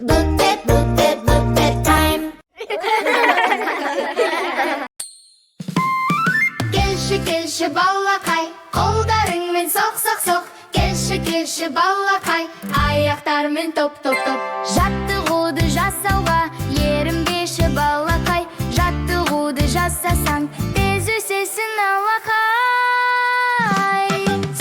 Booklet, booklet, booklet time. Келші, келші, балақай, қолдарыңмен соқ, соқ, соқ. Келші, келші, балақай, аяқтармен топ, топ, топ. Жаттығуды жасауға ерінбеші, балақай. Жаттығуды жасасаң, тез өсесің, алақай.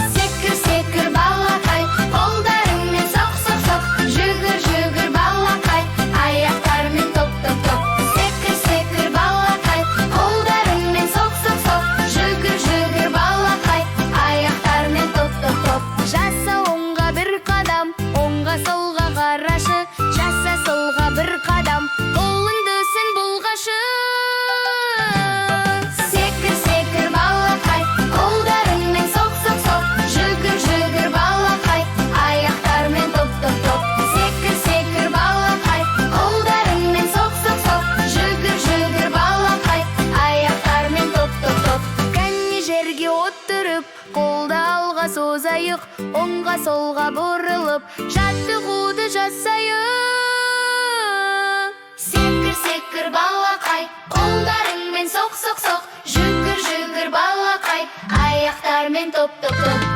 Секір, секір, балақай, қолдарыңмен соқ, соқ, соқ. Жүгір, жүгір, балақай, аяқтармен топ, топ, топ. Секір, секір, балақай, қолдарыңмен соқ, соқ, соқ. Жүгір, жүгір, балақай, аяқтармен топ, топ, топ. Жаса оңға бір қадам, оңға, солға қарашы. Жаса солға бір қадам, қолыңды сен бұлғашы. Секір, секір, балақай, қолдарыңмен соқ, соқ, соқ. Жүгір, жүгір, балақай, аяқтармен топ, топ, топ. Секір, секір, балақай, қолдарыңмен соқ, соқ, соқ. Жүгір, жүгір, балақай, аяқтармен топ, топ, топ. Кәне, жерге отырып, қолды алға созайық. Оңға, солға бұрылып, жаттығуды жасайық. Секір, секір, балақай, қолдарыңмен соқ, соқ, соқ. Жүгір, жүгір, балақай, аяқтармен топ, топ, топ.